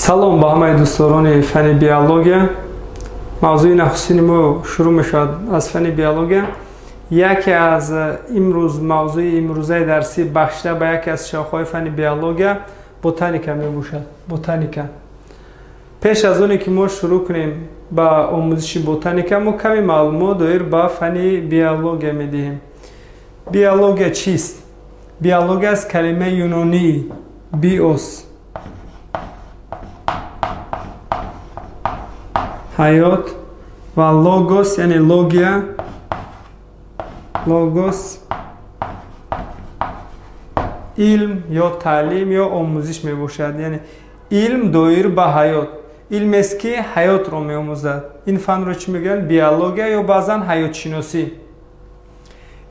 Салом ба ҳамаи дӯстдорони фанни биология. Мавзӯи нахустини мо шурӯъ мешавад аз фанни биология. Яке аз имрӯз мавзӯи имрӯзаи дарсӣ бахшида ба яке аз шохаҳои фанни биология ботаника мебошад. Ботаника. Пеш аз оне ки мо шурӯъ кунем ба омӯзиши ботаника, мо каме маълумот доир ба фанни биология медиҳем. Биология чист? Биология аз калимаи юнонии биос ҳаёт ва логос, яъне логия, логос илм ё таълим ё омӯзиш мебошад. Яъне илм доир ба ҳаёт, илмест ки ҳаётро меомӯзад. Ин фанро чӣ мегӯянд? Биология ё баъзан ҳаётшиносӣ.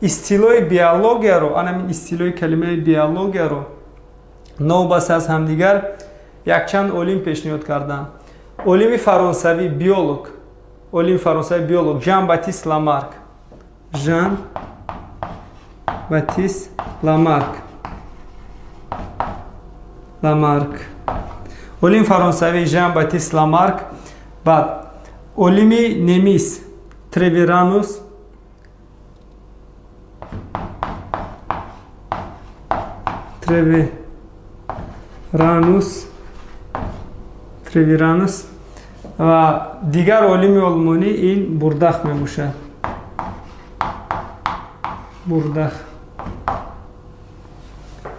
Истилоҳи биологияро, анамин истилоҳи калимаи биологияро новобаста аз ҳамдигар якчанд олим пешниҳод карданд. Олими фаронсавӣ биолог, олими фаронсавӣ биолог Жан Батист Ламарк, Жан Батист Ламарк, Ламарк, олими фаронсавӣ Жан Батист Ламарк. Баъд олими немис Треверанус, Треверанус, Треверанус ва дигар олими олмонӣ ин Бурдах мебошад. Бурдах.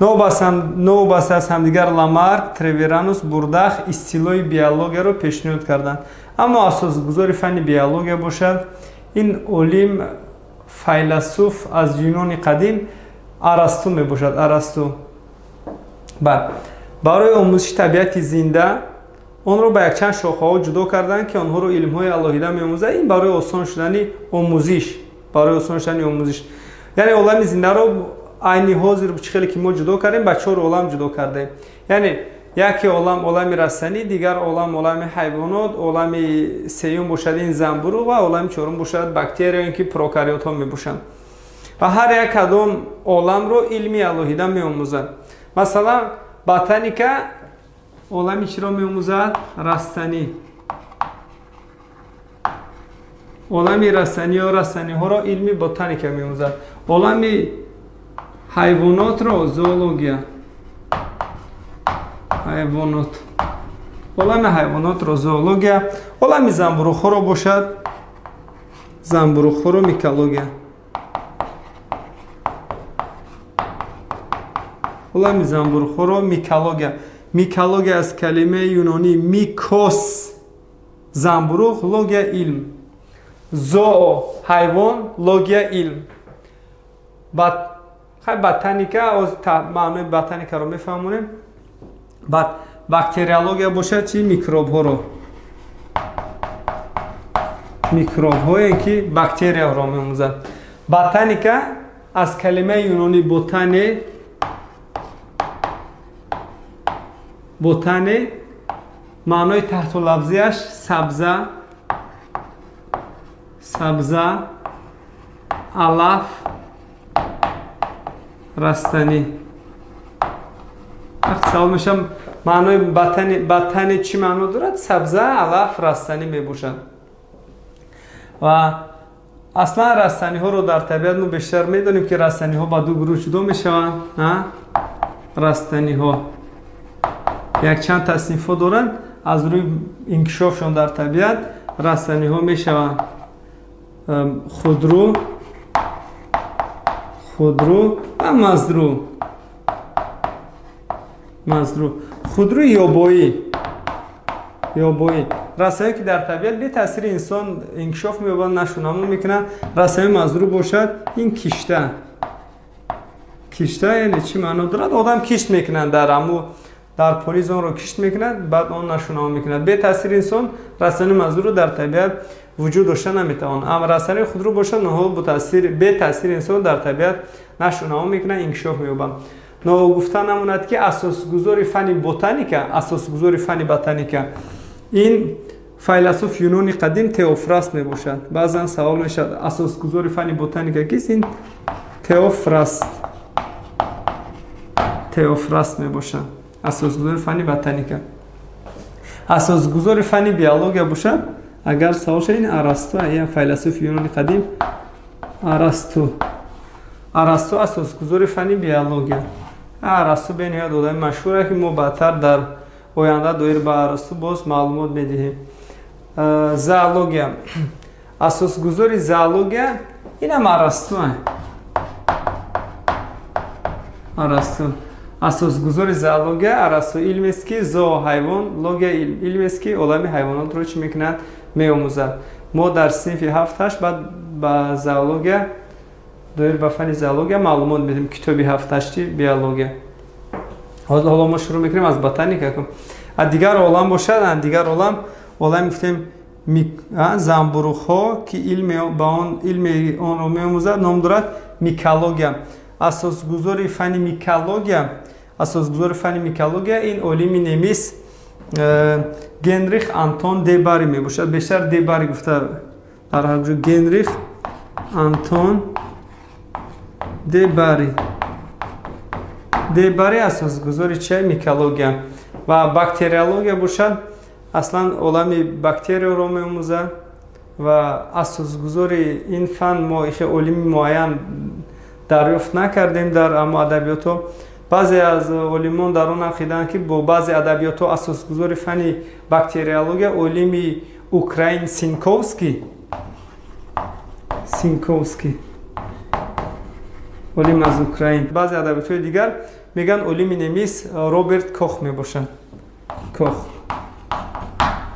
Новобаста аз ҳамдигар Ламарк, Треверанус, Бурдах истилоҳи биологияро пешниҳод карданд. Аммо асосгузори фанни биология бошад ин олим файласуф аз Юнони қадим Арасту мебошад. Арасту. Баъд барои омӯзиши табиати зинда онро ба якчанд шохаҳо ҷудо карданд, ки онҳоро илмҳои алоҳида меомӯзад. Ин барои осон шудани омӯзиш, барои осон шудани омӯзиш. Яъне олами зиндаро айни ҳозир чӣ хеле ки мо ҷудо кардем, ба чор олам ҷудо кардем. Яъне яке олам олами растанӣ, дигар олам олами ҳайвонот, олами сеюм бошад ин занбуруғ ва олами чорум бошад бактерия, ин ки прокариотҳо мебошанд. Ва ҳар як кадом оламро илми алоҳида меомӯзад. Масалан, ботаника олами чиро меомӯзад? Растанӣ. Олами растанӣ ё растаниҳоро илми ботаника меомӯзад. Олами ҳайвонотро зоология. Ҳайвонот. Олами ҳайвонотро зоология. Олами занбуруғҳоро бошад занбуруғҳоро микология. Олами занбуруғҳоро микология. Микология аз калимаи юнонӣ микос занбуруғ, логия илм. Зоо ҳайвон, логия илм. Хай ботаника, оз маънои ботаникаро мефаҳмонем. Баъд бактериология бошад чи? Микробҳоро, микробҳое ки бактерияро меомӯзад. Ботаника аз калимаи юнонӣ ботане, ботане маънои таҳтулафзиаш сабза, сабза, алаф, растанӣ. Вақт савол мешавам, маънои ботане чӣ маъно дорад? Сабза, алаф, растанӣ мебошад. Ва аслан растаниҳоро дар табиат мо бештар медонем, ки растаниҳо ба ду гурӯҳ ҷудо мешаванд. Растаниҳо якчанд таснифҳо доранд. Аз рӯи инкишофшон дар табиат растаниҳо мешаванд худрӯ, худрӯ ва мазрӯ. Мазрӯ. Худрӯи ёбоӣ, ёбоӣ растаниҳое ки дар табиат бе таъсири инсон инкишоф меёбанд, нашъунамо мекунанд. Растаниҳои мазрӯ бошад ин кишта. Кишта яъне чӣ маъно дорад? Одам кишт мекунад, дар аму дар полиз онро кишт мекунад, баъд он нашъунамо мекунад. Бе таъсири инсон растании мазрӯ дар табиат вуҷуд дошта наметавонад. Аммо растании худрӯ бошад, онҳо бе таъсири инсон дар табиат нашъунамо мекунанд, инкишоф меёбанд. Ногуфта намонад, ки асосгузори фанни ботаника, асосгузори фанни ботаника ин файласуф юнони қадим Теофраст мебошад. Баъзан савол мешавад, асосгузори фанни ботаника кист? Ин Теофраст, Теофраст мебошад, асосгузори фанни ботаника. Асосгузори фанни биология бошад, агар савол шавад, ин Арасту, ин файласуфи Юнони қадим Арасту. Арасту асосгузори фанни биология. Арасту бениҳоят одами машҳур, ки мо баъдтар дар оянда доир ба Арасту боз маълумот медиҳем. Зоология. Асосгузори зоология инам Арасту. Арасту. Асосгузори зоология Арасту. Илмест ки зоо ҳайвон, логия илм. Илмест ки олами ҳайвонотро чӣ мекунад? Меомӯзад. Мо дар синфи 7-8 баъд ба зоология, доир ба фанни зоология маълумот медиҳем, китоби 7-8 биология. Ҳоло мо шурӯъ мекунем аз ботаника. А дигар олам бошад, дигар олам, олам гуфтем замбуруғҳо, ки илми ба он илми онро меомӯзад, ном дорад микология. Асосгузори фанни микология, асосгузори фанни микология ин олими немис Генрих Антон Дебари мебошад. Бештар Дебари гуфта дар ҳар ҷо Генрих Антон Дебари. Дебари асосгузори чия? Микология. Ва бактериология бошад, аслан олами бактерияро меомӯзад ва асосгузори ин фан мо ихе олими муайян дарёфт накардем дар аммо адабиётҳо. Баъзе аз олимон дар он ақидаанд, ки бо баъзе адабиётҳо асосгузори фанни бактериология олими украин Синковский, Синковский олим аз Украин. Баъзе адабиётҳои дигар мегӯянд олими немис Роберт Кох мебошад. Кох.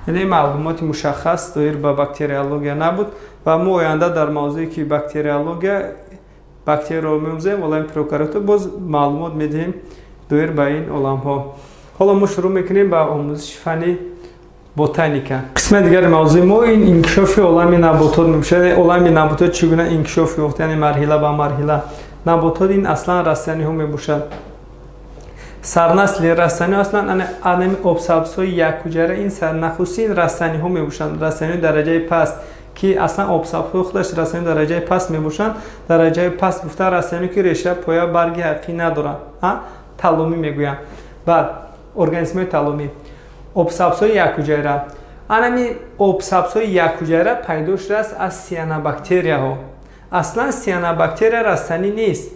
Яъне маълумоти мушаххас доир ба бактериология набуд ва мо оянда дар мавзӯе ки бактериология, бактерияро меомӯзем, олами прокариотҳо, боз маълумот медиҳем доир ба ин оламҳо. Ҳоло мо шурӯъ мекунем ба омӯзиши фанни ботаника. Қисмати дигари мавзӯи мо ин инкишофи олами наботот мебошад. Олами наботот чӣ гуна инкишоф ёфт, яъне марҳила ба марҳила. Наботот ин аслан растаниҳо мебошад. Сарнасли растаниҳо аслан анами обсабзҳои якҳуҷара, ин нахустин растаниҳо мебошанд, растаниҳои дараҷаи паст, ки аслан обсабзҳои худаш растаниҳои дараҷаи паст мебошанд. Дараҷаи паст гуфта растаниҳо ки реша, поя, барги ҳақиқӣ надоранд, таломӣ мегӯянд. Баъд организмҳои таломӣ, обсабзҳои якҳуҷайра. Анами обсабзҳои якҳуҷайра пайдо шудааст аз сианобактерияҳо. Аслан сианобактерия растанӣ нест.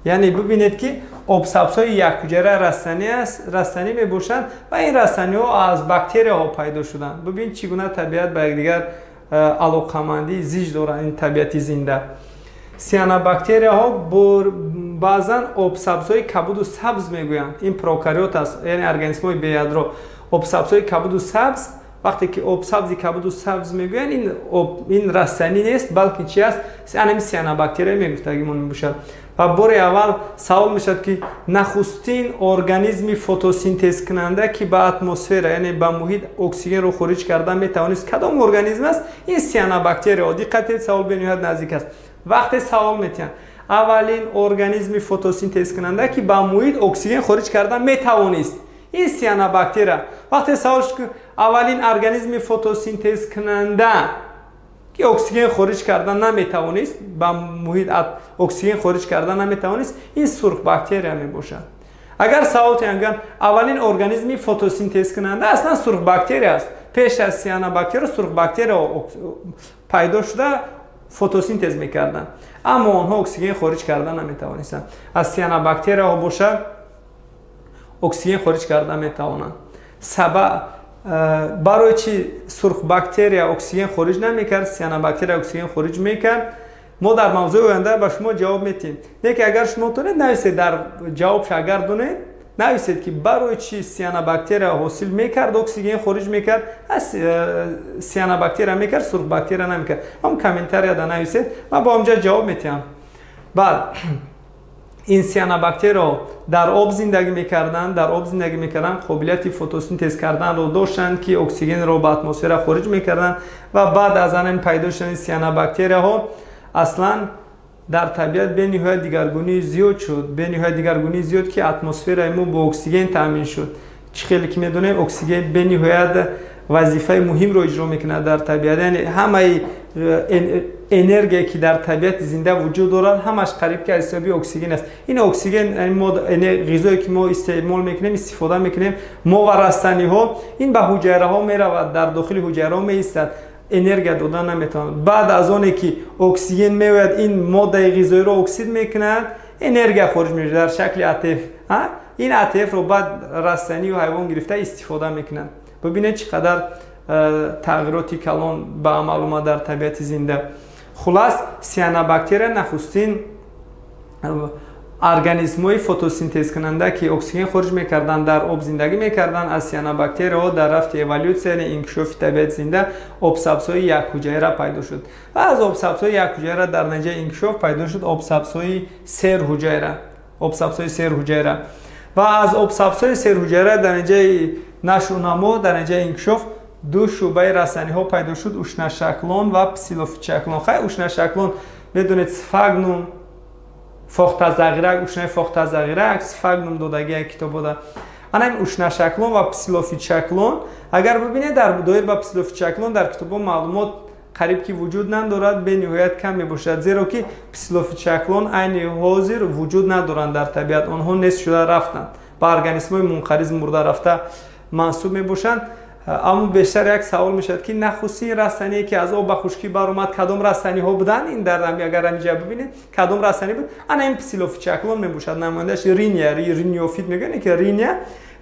Яъне бибинед, ки обсабзҳои якҳуҷайра растанӣ аст, растанӣ мебошанд ва ин растаниҳо аз бактерияҳо пайдо шуданд. Бибин, чӣ гуна табиат ба якдигар алоқамандии зич доранд, ин табиати зинда. Сианобактерияҳо баъзан обсабзҳои кабуду сабз мегӯянд. Ин прокариот аст, яъне организмҳои беядро. Обсабзҳои кабуду сабз, вақте ки обсабзи кабуду сабз мегӯянд, ин растанӣ нест, балки чи аст? Анами сианобактерия мегуфтагимон мебошад. Ва бори аввал савол мешавад, ки нахустин организми фотосинтезкунанда, ки ба атмосфера, яъне ба муҳит оксигенро хориҷ карда метавонист, кадом организм аст? Ин сианобактерияҳо. Диққат кунед, савол бениҳоят наздик аст. Вақте савол метиҳанд аввалин организми фотосинтезкунанда, ки ба муҳит оксиген хориҷ карда метавонист, ин сианобактерия. Вақте савол шуд, ки аввалин организми фотосинтезкунанда, ки оксиген хориҷ карда наметавонист, ба муҳит оксиген хориҷ карда наметавонист, ин сурхбактерия мебошад. Агар савол тиҳанд аввалин организми фотосинтезкунанда, аслан сурхбактерия аст. Пеш аз сианобактерия сурхбактерия пайдо шуда фотосинтез мекарданд, аммо онҳо оксиген хориҷ карда наметавонистанд. Аз сианобактерияҳо бошад, оксиген хориҷ карда метавонанд. Сабаб барои чи сурхбактерия оксиген хориҷ намекард, сианобактерия оксиген хориҷ мекард, мо дар мавзӯи оянда ба шумо ҷавоб медиҳем. Не ки агар шумо тонед, нависед дар ҷавобш, агар донед, нависед, ки барои чи сианобактерия ҳосил мекард, оксиген хориҷ мекард, сианобактерия мекард, сурхбактерия намекард. Ҳам комментарияда нависед, ман бо ҳамҷа ҷавоб медиҳам. Баъд ин сианобактерияҳо дар об зиндагӣ мекарданд, дар об зиндагӣ мекарданд, қобилияти фотосинтез карданро доштанд, ки оксигенро ба атмосфера хориҷ мекарданд. Ва баъд аз ан пайдо шудани сианобактерияҳо аслан дар табиат бениҳоят дигаргунии зиёд шуд, бениҳоят дигаргунии зиёд, ки атмосфераи мо бо оксиген таъмин шуд. Чӣ хеле ки медонем, оксиген бениҳоят вазифаи муҳимро иҷро мекунад дар табиат, яъне ҳамаи Энергия, ки дар табиати зинда вуҷуд дорад, ҳамаш қариб ки аз ҳисоби оксиген аст. Ин оксиген, ғизое, ки мо истеъмол мекунем, истифода мекунем, мо ва растаниҳо, ин ба ҳуҷайраҳо меравад, дар дохили ҳуҷайраҳо меистад, энергия дода наметавонад. Баъд аз оне ки оксиген меояд, ин моддаи ғизоиро оксид мекунад, энергия хориҷ мешавад дар шакли АТФ. Ин АТФ-ро баъд растанию ҳайвон гирифта истифода мекунанд. Бибинед, чӣ қадар тағйироти калон ба амал омад дар табиати зинда. Хулас, сианобактерия нахустин организмҳои фотосинтезкунанда, ки оксиген хориҷ мекарданд, дар об зиндагӣ мекарданд. Аз сианобактерияҳо дар рафти эволюсия, яъне инкишофи табиати зинда, обсабзҳои якҳуҷайра пайдо шуд ва аз обсабзҳои якҳуҷайра дар натиҷаи инкишоф пайдо шуд обсабзҳои серҳуҷайра, обсабзҳои серҳуҷайра. Ва аз обсабзҳои серҳуҷайра дар натиҷаи нашъунамо, дар натиҷаи инкишоф ду шӯъбаи растаниҳо пайдо шуд: ушнашаклон ва псилофитшаклон. Хай, ушнашаклон медонед, сфагнум, фохтазағирак, ушнаи фохтазағирак, сфагнум додагия китобода. Ана ин ушнашаклон ва псилофитшаклон. Агар бибинед, дар доир ба псилофитшаклон дар китобҳо маълумот қариб ки вуҷуд надорад, бениҳоят кам мебошад, зеро ки псилофитшаклон айни ҳозир вуҷуд надоранд дар табиат, онҳо нест шуда рафтанд, ба организмҳои мунқариз, мурда рафта мансуб мебошанд. Аммо бештар як савол мешавад, ки нахустин растание, ки аз об ба хушкӣ баромад, кадом растаниҳо буданд? Ин дар агар ҳамиҷа бибинед, кадом растанӣ буд? Ана ин псилофитшаклон мебошад, намояндааш риния, риниофит мегӯянд, ки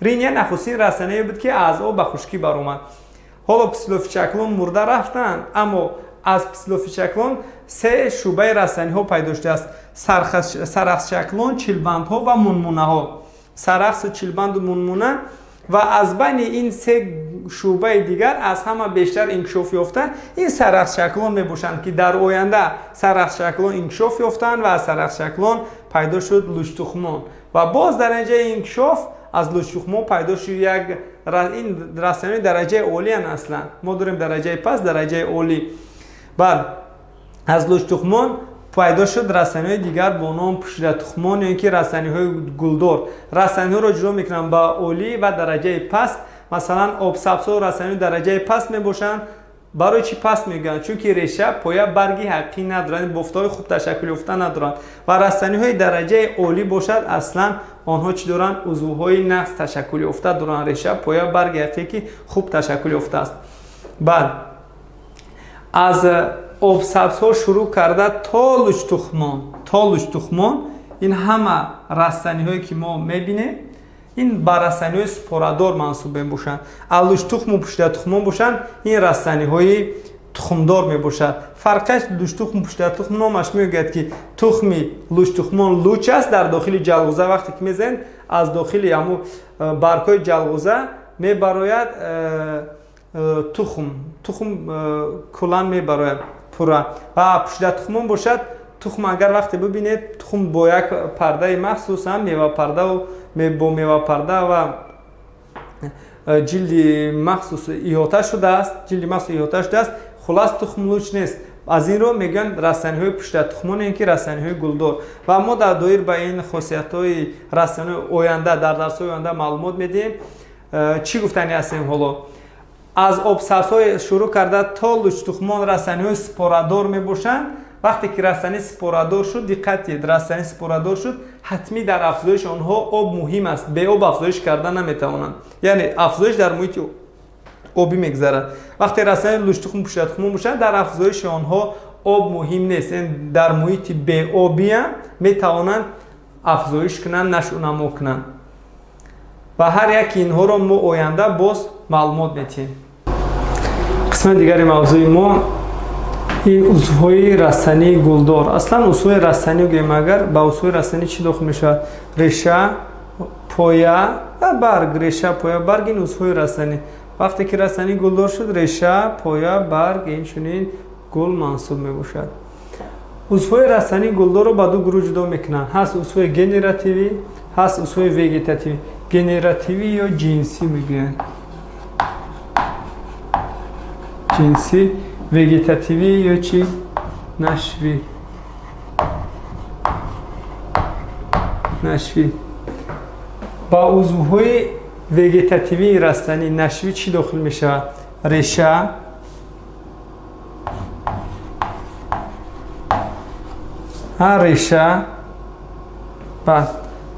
риния нахустин растание буд, ки аз об ба хушкӣ баромад. Ҳоло псилофитшаклон мурда рафтанд, аммо аз псилофитшаклон се шӯъбаи растаниҳо пайдо шудааст: сарахсшаклон, чилбандҳо ва мунмунаҳо. Сарахсу, чилбанду мунмуна. Ва аз байни ин се шӯъбаи дигар аз ҳама бештар инкишоф ёфта ин сарахсшаклон мебошанд, ки дар оянда сарахсшаклон инкишоф ёфтанд ва аз сарахсшаклон пайдо шуд лучтухмон. Ва боз дар натиҷаи инкишоф аз лучтухмон пайдо шуд як ин растаниҳои дараҷаи олиян. Аслан мо дорем дараҷаи паст, дараҷаи олӣ. Баъд аз лучтухмон пайдо шуд растаниҳои дигар бо ном пӯшидатухмон ё ин ки растаниҳои гулдор. Растаниҳоро ҷудо мекунанд ба олӣ ва дараҷаи паст. Масалан, обсабзҳо растаниҳои дараҷаи паст мебошанд. Барои чӣ паст мегӯянд? Чунки реша, поя, барги ҳақиқӣ надоранд, бофтаҳои хуб ташаккул ёфта надоранд. Ва растаниҳои дараҷаи олӣ бошад, аслан онҳо чӣ доранд? Узвҳои нағз ташаккул ёфта доранд: реша, поя, барги ҳақиқӣ, ки хуб ташаккул ёфтааст. Баъд аз обсабзҳо шурӯъ карда то лучтухмон, ин ҳама растаниҳое, ки мо мебинем, ин ба растаниҳои спорадор мансуб мебошанд. Аз лучтухму пӯшидатухмон бошанд, ин растаниҳои тухмдор мебошад. Фарқаш лучтухму пӯшидатухм номаш мегӯяд, ки тухми лучтухмон луч аст. Дар дохили ҷалғуза вақте ки мезанед, аз дохили ҳаму баргҳои ҷалғуза мебарояд тухм, тухм куллан мебарояд пурра. Ва пӯшидатухмон бошад, тухм агар вақте бибинед, тухм бо як пардаи махсус, мевапардау бо мевапарда ва ҷилди махсус иҳота шудааст, ҷилди махсус иҳота шудааст. Хулас, тухм луч нест. Аз ин рӯ мегӯянд растаниҳои пӯшидатухмон ё ин ки растаниҳои гулдор. Ва мо дар доир ба ин хосиятҳои растаниҳои оянда дар дарсҳои оянда маълумот медиҳем. Чӣ гуфтани ҳастем ҳоло? Аз обсабзҳо шурӯъ карда то лучтухмон растаниҳои спорадор мебошанд. Вақте ки растанӣ спорадор шуд, диққат диҳед, растанӣ спорадор шуд, ҳатмӣ дар афзоиши онҳо об муҳим аст. Беоб афзоиш карда наметавонанд, яъне афзоиш дар муҳити обӣ мегузарад. Вақте растании лучтухм, пӯшидатухмон бошанд, дар афзоиши онҳо об муҳим нест, яъне дар муҳити беобиам метавонанд афзоиш кунанд, нашъунамо кунанд. Ва ҳар яки инҳоро мо оянда боз маълумот медиҳем. Қисмати дигари мавзӯи мо ин узвҳои растании гулдор. Аслан узвҳои растанӣ гӯем агар, ба узвҳои растанӣ чӣ дохил мешавад? Реша, поя ва барг. Реша, поя, барг — ин узвҳои растанӣ. Вақте ки растанӣ гулдор шуд, реша, поя, барг, инчунин гул мансуб мебошад. Узвҳои растании гулдорро ба ду гурӯҳ ҷудо мекунанд. Ҳаст узвҳои генеративӣ, ҳаст узвҳои вегетативӣ. Генеративӣ ё ҷинсӣ мегӯянд, ҷинсӣ, вегетативӣ ё чӣ? Нашвӣ, нашвӣ. Ба узвҳои вегетативии растанӣ, нашвӣ чӣ дохил мешавад? Реша. Реша, баъд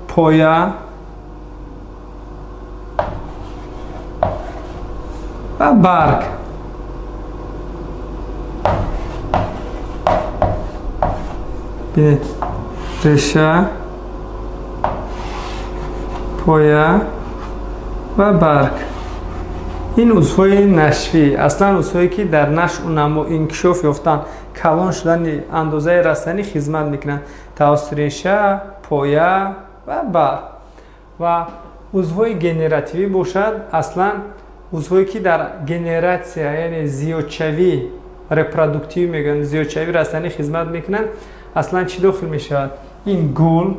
поя ва барг. Бинед, реша, поя ва барг. Ин узвҳои нашвӣ, аслан узвҳое ки дар нашву намо, инкишоф ёфтан, калон шудани андозаи растанӣ хизмат мекунанд тавассути реша, поя ва барг. Ва узвҳои генеративӣ бошад, аслан узвҳое ки дар генератсия, яъне зиёдшавӣ, репродуктивӣ мегӯянд, зиёдшавии растанӣ хизмат мекунанд, аслан чӣ дохил мешавад? Ин гул,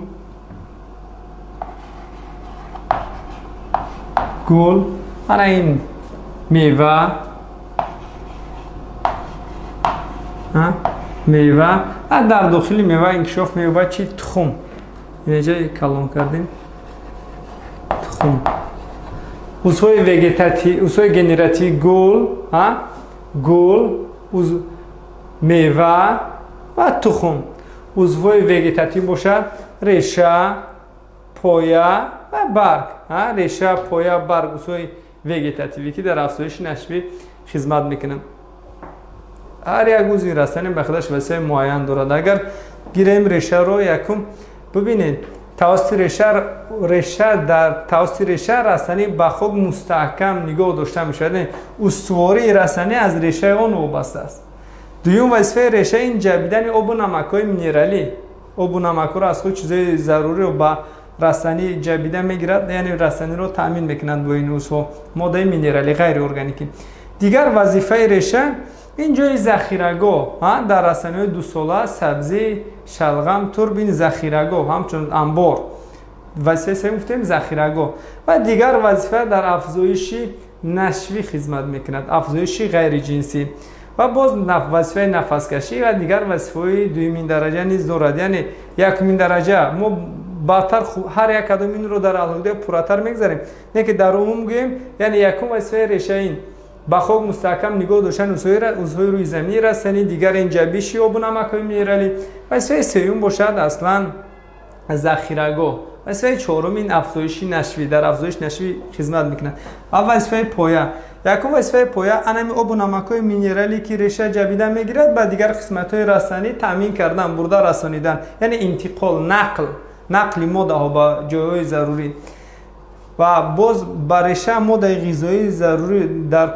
гул, ана ин мева, мева, ва дар дохили мева инкишоф меёбад чи? Тухм. Инҷа калон кардем, тухм. Узвҳои вегетативӣ, узвҳои генеративӣ гул, гул, мева ва тухм. Узвҳои вегетативӣ бошад реша, поя ва барг. Реша, поя, барг узвҳои вегетативӣ ки дар афзоиши нашвӣ хизмат мекунанд. Ҳар як узви растанӣ ба худаш вазифаи муайян дорад. Агар гирем решаро, якум бибинед, тавассути реша, дар тавассути реша растанӣ ба хок мустаҳкам нигоҳ дошта мешавад. Устувории растанӣ аз решаи он вобаста аст. Дуюм вазифаи реша ин ҷабидани обу намакҳои минералӣ. Обу намакҳоро аз худ чизҳои заруриро ба растанӣ ҷабида мегирад, яъне растаниро таъмин мекунад бо ин узвҳо, моддаи минералӣ ғайриорганикӣ. Дигар вазифаи реша ин ҷои захирагоҳ. Дар растаниҳои дусола сабзӣ, шалғам, турб ин захирагоҳ, ҳамчун амбор. Вазифаи сеюм гуфтем захирагоҳ. Ва дигар вазифа дар афзоиши нашвӣ хизмат мекунад, афзоиши ғайриҷинсӣ. Ва боз вазифаи нафаскашӣ ва дигар вазифаҳои дуюмин дараҷа низ дорад. Яъне якумин дараҷа мо баъдтар ҳар як кадом инро дар алоҳида пурратар мегзарем, не ки дар умум гӯем. Яъне якум вазифаи реша ин ба хок мустаҳкам нигоҳ доштани узвҳои рӯи заминии растанӣ, дигар ин ҷабиши обу намакҳои минералӣ. Вазифаи сеюм бошад аслан захирагоҳ. Вазифаи чорум ин афзоиши нашвӣ, дар афзоиши нашвӣ хизмат мекунад. Ва вазифаи поя. Якум вазифаи поя анами обу намакҳои минералӣ ки реша ҷабида мегирад, ба дигар қисматҳои растанӣ таъмин кардан, бурда расонидан, яъне интиқол, нақл, нақли моддаҳо ба ҷойҳои зарурӣ. Ва боз ба реша моддаи ғизоии зарурӣ дар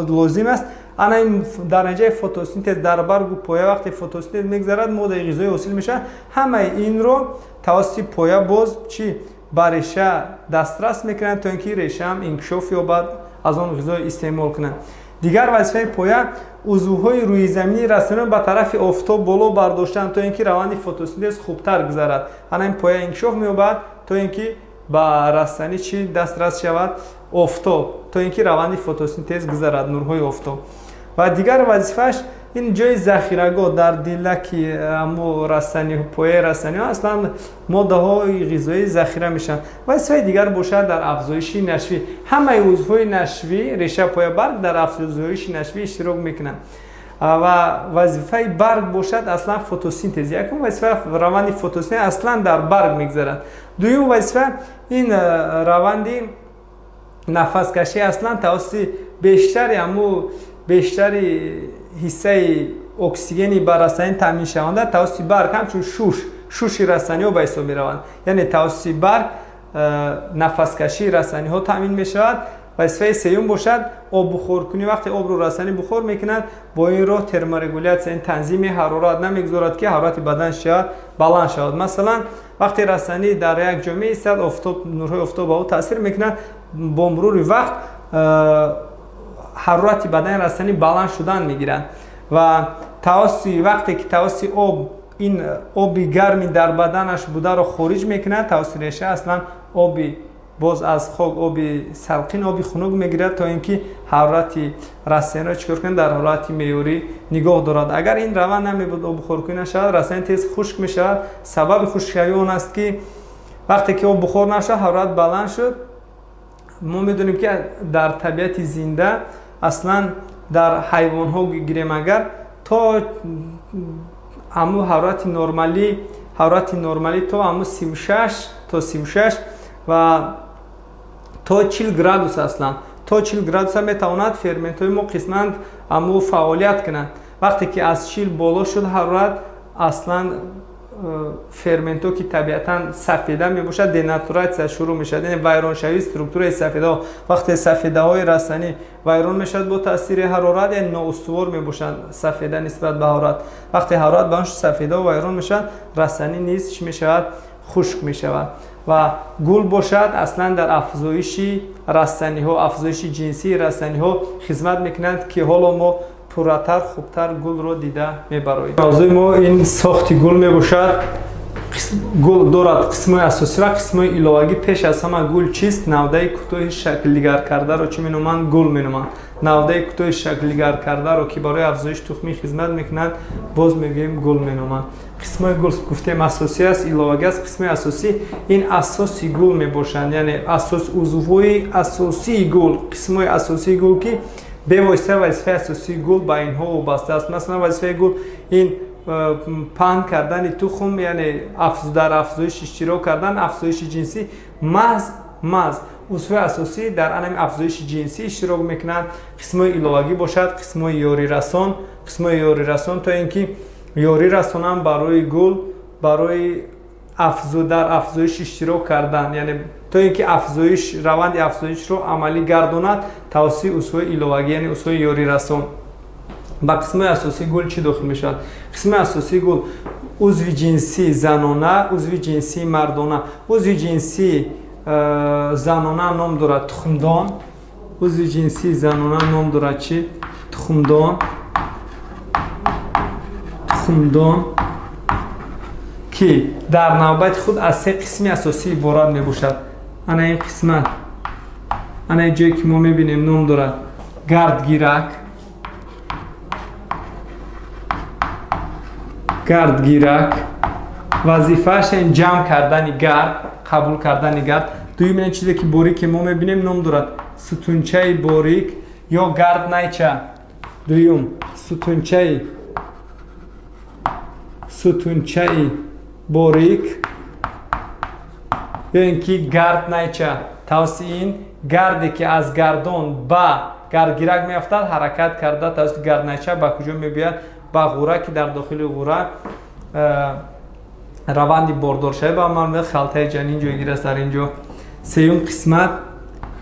лозим аст. Ана ин дар натиҷаи фотосинтез дар баргу поя вақте фотосинтез мегзарад, моддаи ғизоӣ ҳосил мешавад. Ҳамаи инро тавассути поя боз чӣ ба реша дастрас мекунанд, то ин ки решаам инкишоф ёбад, аз он ғизо истеъмол кунанд. Дигар вазифаи поя узвҳои рӯизаминии растаниро ба тарафи офтоб боло бардоштан, то ин ки раванди фотосинтез хубтар гузарад. Ана ин поя инкишоф меёбад, то ин ки ба растанӣ чӣ дастрас шавад? Офтоб, то ин ки раванди фотосинтез гузарад, нурҳои офтоб. Ва дигар вазифааш ин ҷои захирагоҳ дар дилаки растанӣ, пояи растаниҳо аслан моддаҳои ғизоӣ захира мешаванд. Вазифаи дигар бошад дар афзоиши нашвӣ. Ҳамаи узвҳои нашвӣ, реша, поя, барг дар афзоиши нашвӣ иштирок мекунанд. Ва вазифаи барг бошад аслан фотосинтез. Якум вазифа раванди фотосинтез аслан дар барг мегзарад. Дуюм вазифа ин раванди нафаскашӣ аслан тавассути бештари ҳаму бештари ҳиссаи оксигени ба растанӣ таъминшаванда тавассути барг, ҳамчун шуш, шуши растаниҳо ба ҳисоб мераванд. Яъне тавассути барг нафаскашии растаниҳо таъмин мешавад. Вазифаи сеюм бошад оббухоркунӣ. Вақте обро растанӣ бухор мекунад, бо ин роҳ терморегулятсия, ин танзими ҳарорат намегузорад ки ҳарорати бадан шавад баланд шавад. Масалан, вақте растанӣ дар як ҷо меистад, офтоб, нурҳои офтоб ба ӯ таъсир мекунад, бо мурури вақт ҳарорати бадани растанӣ баланд шудан мегирад. Ва тавассути вақте ки тавассути об ин оби гарми дар баданаш бударо хориҷ мекунад, тавассути реша аслан оби боз аз хок оби салқин, оби хунук мегирад, то ин ки ҳарорати растаниро чикор кунад, дар ҳолати меъёрӣ нигоҳ дорад. Агар ин раванд намебуд, оббухоркунӣ нашавад, растани тез хушк мешавад. Сабаби хушкшавии он аст ки вақте ки об бухор нашавад, ҳарорат баланд шуд. Мо медонем ки дар табиати зинда аслан дар ҳайвонҳо гирем агар то ҳамун ҳарорати нормалӣ то ҳамун 36 то 36 ва то 40 градус аслан то 40 градуса метавонад ферментҳои мо қисман ҳамун фаъолият кунанд. Вақте ки аз 40 боло шуд ҳарорат, аслан ферментҳо ки табиатан сафеда мебошад, денатуратсия шурӯъ мешавад, яъне вайроншавии структураи сафедаҳо. Вақте сафедаҳои растанӣ вайрон мешавад бо таъсири ҳарорат, яъне ноустувор мебошанд сафеда нисбат ба ҳарорат. Вақте ҳарорат ба он сафедаҳо вайрон мешавад, растанӣ низ чӣ мешавад? Хушк мешавад. Ва гул бошад аслан дар афзоиши растаниҳо, афзоиши ҷинсии растаниҳо хизмат мекунанд, ки ҳоло мо пурратар, хубтар гулро дида мебароем. Мавзӯи мо ин сохти гул мебошад. Гул дорад қисмҳои асосӣ ва қисмҳои иловагӣ. Пеш аз ҳама гул чист? Навдаи кӯтоҳи шаклдигаркардаро чӣ меноманд? Гул меноманд. Навдаи кӯтоҳи шаклдигаркардаро, ки барои афзоиши тухмӣ хизмат мекунад, боз мегӯем гул меноманд. Қисмҳои гул гуфтем асосӣ аст, иловагӣ аст. Қисмҳои асосӣ ин асоси гул мебошанд, яъне асос узвҳои асосии гул, қисмҳои асосии гул, ки бевосита вазифаи асосии гул ба инҳо вобаста аст. Масалан, вазифаи гул ин паҳн кардани тухм, яъне дар афзоиш иштирок кардан, афзоиши ҷинсӣ. Маҳз узвҳои асосӣ дар анами афзоиши ҷинсӣ иштирок мекунанд. Қисмҳои иловагӣ бошад қисмҳои ёрирасон, қисмҳои ёрирасон то ин ки ёрӣ расонанд барои гул, барои дар афзоиш иштирок кардан, яъне то ин ки афзоиш, раванди афзоишро амалӣ гардонад тавассути узвҳои иловагӣ, яъне узвҳои ёрирасон. Ба қисмҳои асосии гул чӣ дохил мешавад? Қисми асосии гул узви ҷинсии занона, узви ҷинсии мардона. Узви ҷинсии занона ном дорад тухмдон. Узви ҷинсии занона ном дорад чӣ? Тухмдон. Тухмдон, ки дар навбати худ аз се қисми асосӣ иборат мебошад. Ана ин қисмат, ана ин ҷое ки мо мебинем, ном дорад гардгирак. Гардгирак вазифааш ин ҷамъ кардани гард, қабул кардани гард. Дуюм ин чизе ки борике мо мебинем ном дорад сутунчаи борик ё гарднайча. Дуюм сутунчаи борик ё ин ки гарднайча. Тавассути ин гарде ки аз гардон ба гардгирак меафтад, ҳаракат карда тавассути гарднайча ба куҷо мебиёяд? Ба ғура, ки дар дохили ғура раванди бордоршавӣ ба амал меояд, халтаи ҷанин ҷойгир аст дар ин ҷо. Сеюм қисмат,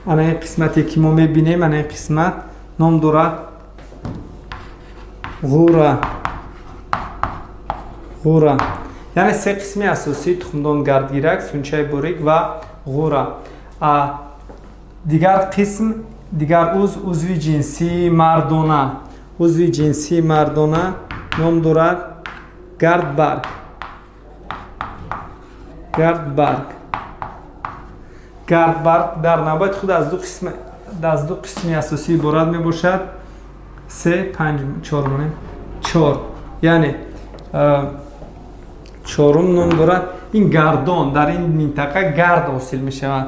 ана ин қисмате ки мо мебинем, ана ин қисмат ном дорад ғура. Ғура, яъне се қисми асосии тухмдон: гардгирак, сунчаи борик ва ғура. Дигар қисм, дигар узв, узви ҷинсии мардона. Узви ҷинсии мардона ном дорад гардбарг. Гардбарг. Гардбарг дар навбати худ аз ду қисми асосӣ иборат мебошад. Се, панҷ, чор монем. Чор, яъне чорум ном дорад ин гардон. Дар ин минтақа гард ҳосил мешавад.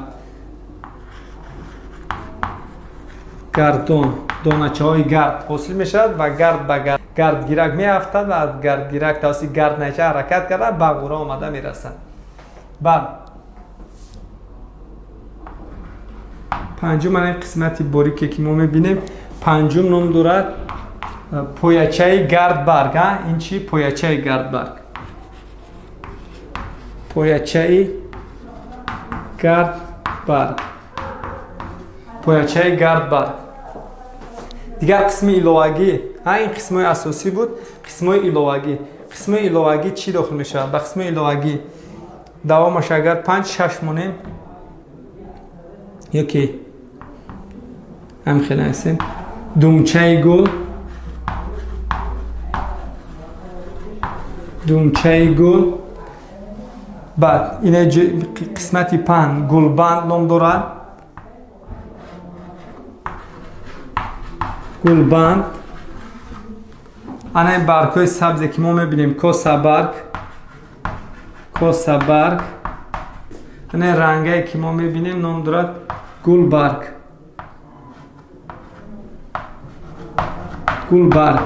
Гардон, доначаҳои гард ҳосил мешавад ва гард ба гардгирак меафтад ва аз гардгирак тавассути гарднайча ҳаракат карда ба ғура омада мерасад. Баъд панҷум, ана ин қисмати борике ки мо мебинем, панҷум ном дорад поячаи гардбарг. Ин чи? Поячаи гардбарг. Поячаи гардбарг. Поячаи гардбарг. Дигар қисми иловагӣ, ин қисмҳои асосӣ буд. Қисмҳои иловагӣ. Қисмҳои иловагӣ чӣ дохил мешавад? Ба қисмҳои иловагӣ давомаш агар 5 6 монем ёки ҳам хеле ҳастем. Думчаи гул, думчаи гул. Баъд ина қисмати паҳн гулбанд ном дорад. Гулбанд. Ана ин баргҳои сабзе ки мо мебинем, косабарг, косабарг. Ана ин рангае ки мо мебинем ном дорад гулбарг. Гулбарг.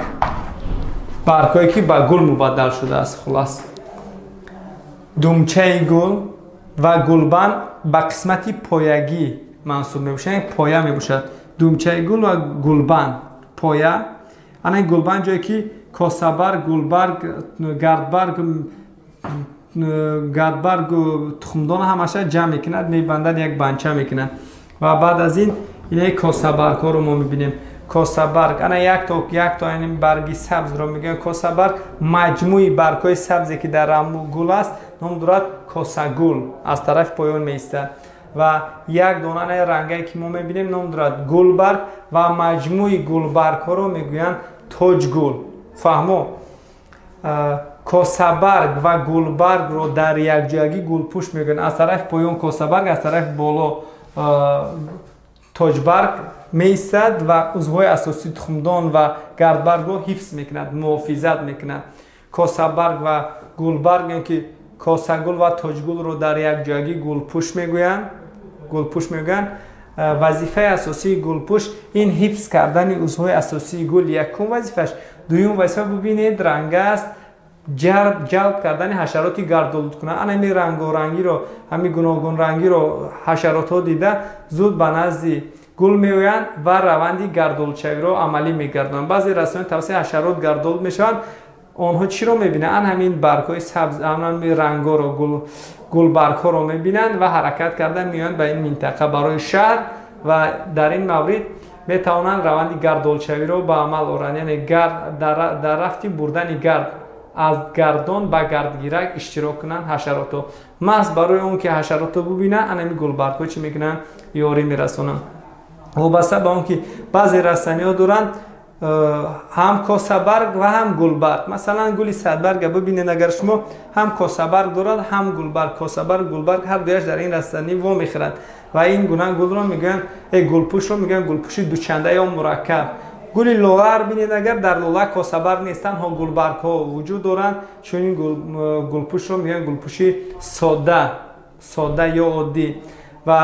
Баргҳое ки ба гул мубаддал шудааст. Хулас, думчаи гул ва гулбанд ба қисмати поягӣ мансуб мебошад, поя мебошад. Думчаи гул ва гулбанд поя. Ана гулбанд ҷое ки косабарг, гулбарг, гардбарг, гардбаргу тухмдон ҳамаша ҷамъ мекунад, мебандад, як банча мекунад. Ва баъд аз ин инаи косабаргҳоро мо мебинем. Косабарг ана якто ин барги сабзро мегӯянд косабарг. Маҷмӯи баргҳои сабзе ки дар гул аст ном дорад косагул, аз тарафи поён меистад. Ва як дона ана рангае ки мо мебинем ном дорад гулбарг ва маҷмӯи гулбаргҳоро мегӯянд тоҷгул. Фаҳмо? Косабарг ва гулбаргро дар якҷоягӣ гулпӯш мегӯянд. Аз тарафи поён косабарг, аз тарафи боло тоҷбарг меистад ва узвҳои асосии тухмдон ва гардбаргро ҳифз мекунад, муҳофизат мекунад. Косабарг ва гулбарг ё ки косагул ва тоҷгулро дар якҷоягӣ гулпӯш мегӯянд. Гулпӯш мегӯянд. Вазифаи асосии гулпӯш ин ҳифз кардани узвҳои асосии гул, якум вазифааш. Дуюм вазифа, бубинед, ранг аст, ҷалб кардани ҳашароти гардолудкунанда. Ана ҳамин рангорангиро, ҳамин гуногунрангиро ҳашаротҳо дида зуд ба назди гул меоянд ва раванди гардолудшавиро амалӣ мегардонанд. Баъзе растаниҳо тавассути ҳашарот гардолуд мешаванд. Онҳо чиро мебинанд? Ан ҳамин баргҳои сабз, ан ҳамин рангҳоро, гулбаргҳоро мебинанд ва ҳаракат карда меоянд ба ин минтақа барои шаҳр ва дар ин маврид метавонанд раванди гардолудшавиро ба амал оранд. Яъне дар рафти бурдани гард аз гардон ба гардгирак иштирок кунанд ҳашаротҳо. Маҳз барои он ки ҳашаротҳо бубинанд, ан ҳамин гулбаргҳо чӣ мекунанд? Ёрӣ мерасонанд. Вобаста ба он ки баъзе растаниҳо доранд ҳам косабарг ва ҳам гулбарг. Масалан, гули садбарга бибинед, агар шумо ҳам косабарг дорад, ҳам гулбарг. Косабарг, гулбарг ҳар дуяш дар ин растанӣ вомехӯрад ва ин гуна гулро мегӯянд, гулпӯшро мегӯянд гулпӯши дучанда ё мураккаб. Гули лоларо бинед, агар дар лола косабарг нест, танҳо гулбаргҳо вуҷуд доранд. Чунин гулпӯшро мегӯянд гулпӯши сода, сода ё оддӣ. Ва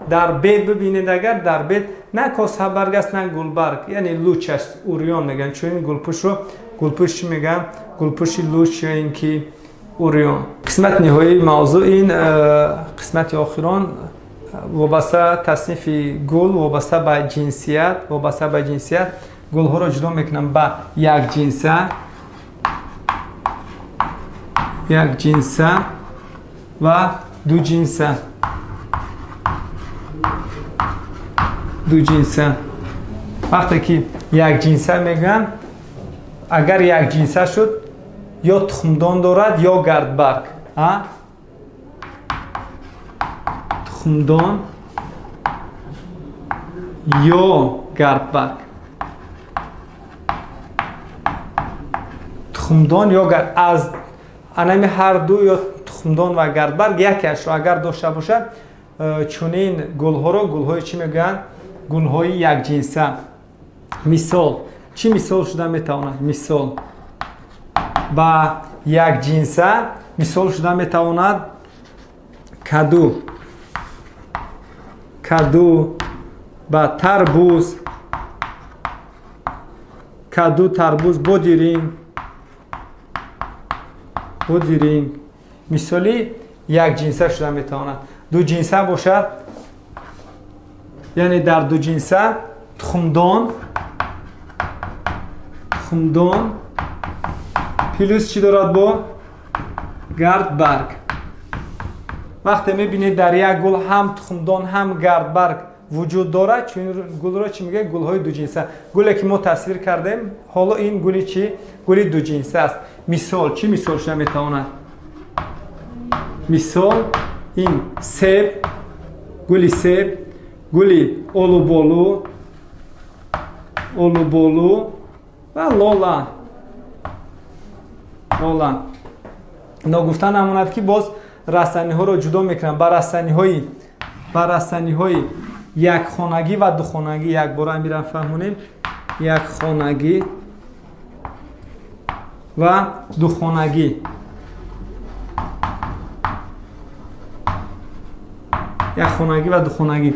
дар бед бибинед, агар дар бед на косабарг аст, на гулбарг, яъне луч аст, уриён мегӯянд. Чунин гулпӯшро гулпӯш чӣ мегӯянд? Гулпӯши луч ё ин ки уриён. Қисмати ниҳоии мавзӯъ ин қисмати охирон вобаста таснифи гул, вобаста ба ҷинсият, вобаста ба ҷинсият гулҳоро ҷудо мекунам ба якҷинса, якҷинса ва дуҷинса. Дуҷинса. Вақте ки якҷинса мегӯянд, агар якҷинса шуд, ё тухмдон дорад, ё гардбарг. Тухмдон ё гардбарг. Тухмдон ё аз анами ҳар ду, ё тухмдон ва гардбарг якеашро агар дошта бошад, чунин гулҳоро гулҳои чӣ мегӯянд? Гулҳои якҷинса. Мисол, чӣ мисол шуда метавонад? Мисол ба якҷинса мисол шуда метавонад каду, каду ба тарбуз, каду, тарбуз, бодиринг, бодиринг. Мисоли якҷинса шуда метавонад. Дуҷинса бошад, яъне дар дуҷинса тухмдон, тухмдон плюс чӣ дорад? Бо гардбарг. Вақте мебинед дар як гул ҳам тухмдон, ҳам гардбарг вуҷуд дорад, чунин гулро чӣ мегӯянд? Гулҳои дуҷинса. Гуле ки мо тасвир кардем ҳоло ин гули чӣ? Гули дуҷинса аст. Мисол, чӣ мисол шуда метавонад? Мисол ин себ, гули себ, гули олуболу, олуболу ва лола. Лола. Ногуфта намонад ки боз растаниҳоро ҷудо мекунанд ба растаниҳои якхонагӣ ва духонагӣ. Якбора амирам фаҳмонем. Якхонагӣ ва духонагӣ. Якхонагӣ ва духонагӣ.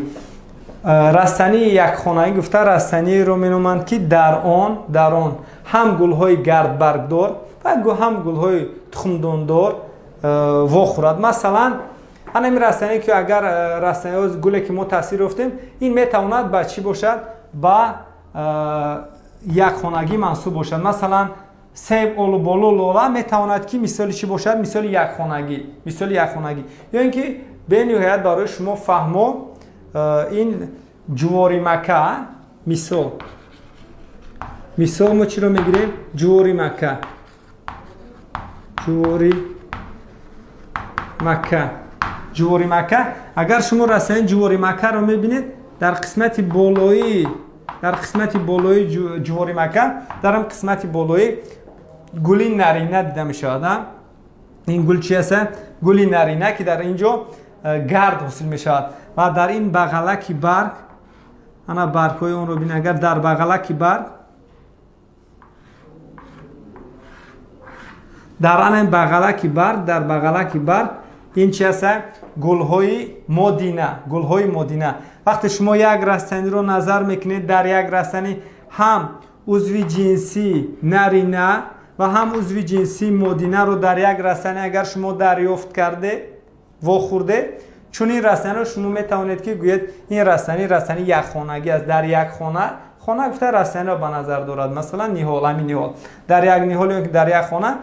Растании якхонагӣ гуфта растаниеро меноманд, ки дар он ҳам гулҳои гардбаргдор ва ҳам гулҳои тухмдондор вохӯрад. Масалан, ҳамин растание, ки агар растаниҳо гуле ки мо таъсир ёфтем, ин метавонад ба чӣ бошад? Ба якхонагӣ мансуб бошад. Масалан, себ, олуболу, лола метавонад ки мисоли чӣ бошад? Мисоли якхонагӣ, мисоли якхонагӣ. Ё ин ки бениҳоят барои шумо фаҳмо ин ҷуворимака, мисол мо чиро мегирем? Ҷуворимака, ҷуворимака, ҷуворимака. Агар шумо растании ҷуворимакаро мебинед, дар қисмати болоии ҷуворимака, дар ҳам қисмати болоӣ гули нарина дида мешавад. Ин гул чи аст? Гули нарина, ки дар ин ҷо гард ҳосил мешавад ва дар ин бағалаки барг, ана баргҳои онро бинед, агар дар бағалаки барг, дар ана бағалаки барг, дар бағалаки барг ин чи аст? Гулҳои модина, гулҳои модина. Вақте шумо як растаниро назар мекунед, дар як растанӣ ҳам узви ҷинсии нарина ва ҳам узви ҷинсии модинаро дар як растанӣ агар шумо дарёфт карде, вохӯрде, чунин растаниро шумо метавонед ки гӯед ин растанӣ растании якхонагӣ аст. Дар як хона, хона гуфта растаниро ба назар дорад, масалан ниҳол, ҳамин ниҳол. Дар як ниҳол ё дар як хона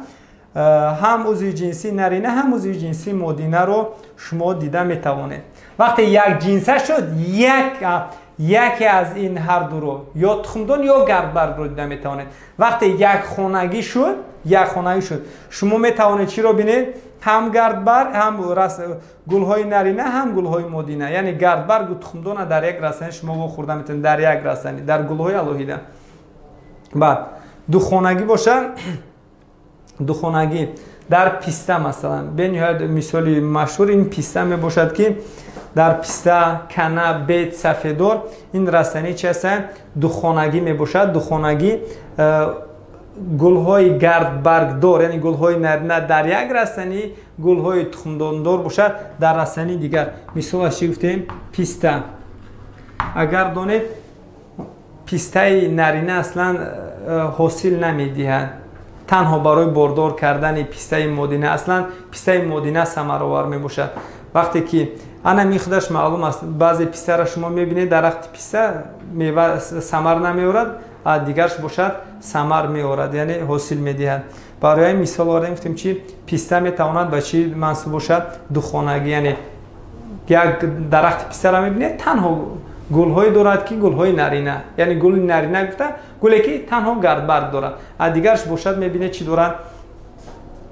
ҳам узви ҷинсии нарина, ҳам узви ҷинсии модинаро шумо дида метавонед. Вақте як ҷинса шуд, яке аз ин ҳар дуро ё тухмдон ё гардбаргро дида метавонед. Вақте якхонагӣ шуд, якхонагӣ шуд, шумо метавонед чиро бинед? Ҳам гардбарг, ҳам гулҳои нарина, ҳам гулҳои модина. Яъне гардбаргу тухмдона дар як растанӣ шумо вохӯрда метавонед, дар як растанӣ, дар гулҳои алоҳида. Баъд духонагӣ бошад, духонагӣ дар писта, масалан, бениҳоят мисоли машҳур ин писта мебошад, ки дар писта, кана, бед, сафедор ин растанӣ чи аст? Духонагӣ мебошад. Духонагӣ гулҳои гардбаргдор, яъне гулҳои нарина дар як растанӣ, гулҳои тухмдондор бошад дар растании дигар. Мисолаш чӣ гуфтем? Писта. Агар донед, пистаи нарина аслан ҳосил намедиҳад, танҳо барои бордор кардани пистаи модина. Аслан пистаи модина самаровар мебошад. Вақте ки ана ми худаш маълум аст, баъзе пистаро шумо мебинед, дарахти писта мева самар намеорад, а дигарш бошад самар меорад, яъне ҳосил медиҳад. Барои ин мисол овардем, гуфтем чи писта метавонад ба чӣ мансуб бошад? Духонагӣ, яъне як дарахти пистаро мебинед, танҳо гулҳое дорад ки гулҳои нарина, яъне гули нарина гуфта гуле ки танҳо гардбарг дорад, а дигарш бошад мебинед чӣ дорад?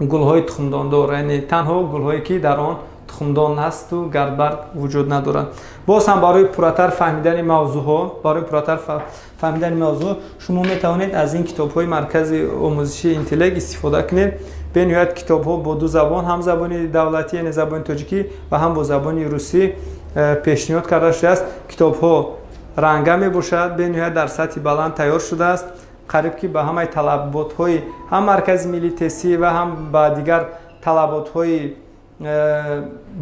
Гулҳои тухмдондор, яъне танҳо гулҳое ки дар он тухмдон ҳасту гардбарг вуҷуд надорад. Боз ҳам барои пурратар фаҳмидани мавзӯъҳо, барои пурратар фаҳмидани мавзӯъ шумо метавонед аз ин китобҳои маркази омӯзишии интеллект истифода кунед. Бениҳоят китобҳо бо ду забон, ҳам забони давлатӣ, яъне забони тоҷикӣ ва ҳам бо забони русӣ пешниҳод карда шудааст. Китобҳо ранга мебошад, бениҳоят дар сатҳи баланд тайёр шудааст, қариб ки ба ҳамаи талаботҳои ҳам маркази миллии тестӣ ва ҳам ба дигар талаботҳои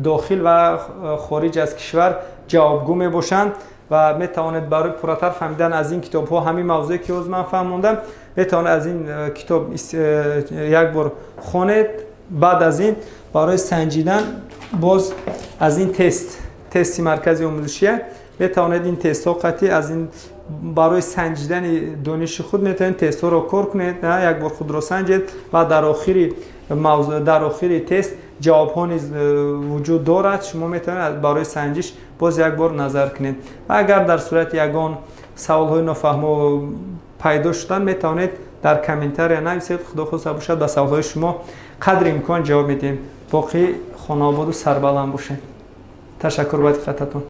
дохил ва хориҷ аз кишвар ҷавобгӯ мебошанд ва метавонед барои пурратар фаҳмидан аз ин китобҳо ҳамин мавзӯе ки ҳозир ман фаҳмондам, метавонед аз ин китоб як бор хонед. Баъд аз ин барои санҷидан боз аз ин тести маркази омӯзишия метавонед ин тестҳо қатъи аз ин барои санҷидани дониши худ метавонед тестҳоро кор кунед, як бор худро санҷед ва дар охири мавзӯъ, дар охири тест ҷавобҳо низ вуҷуд дорад. Шумо метавонед барои санҷиш боз як бор назар кунед ва агар дар сурати ягон саволҳои нофаҳмо пайдо шуданд, метавонед дар комментария нависед. Худо хоста бошад ба саволҳои шумо қадри имкон ҷавоб медиҳем. Боқӣ хонаободу сарбаланд бошед. Ташаккур ба диққататон.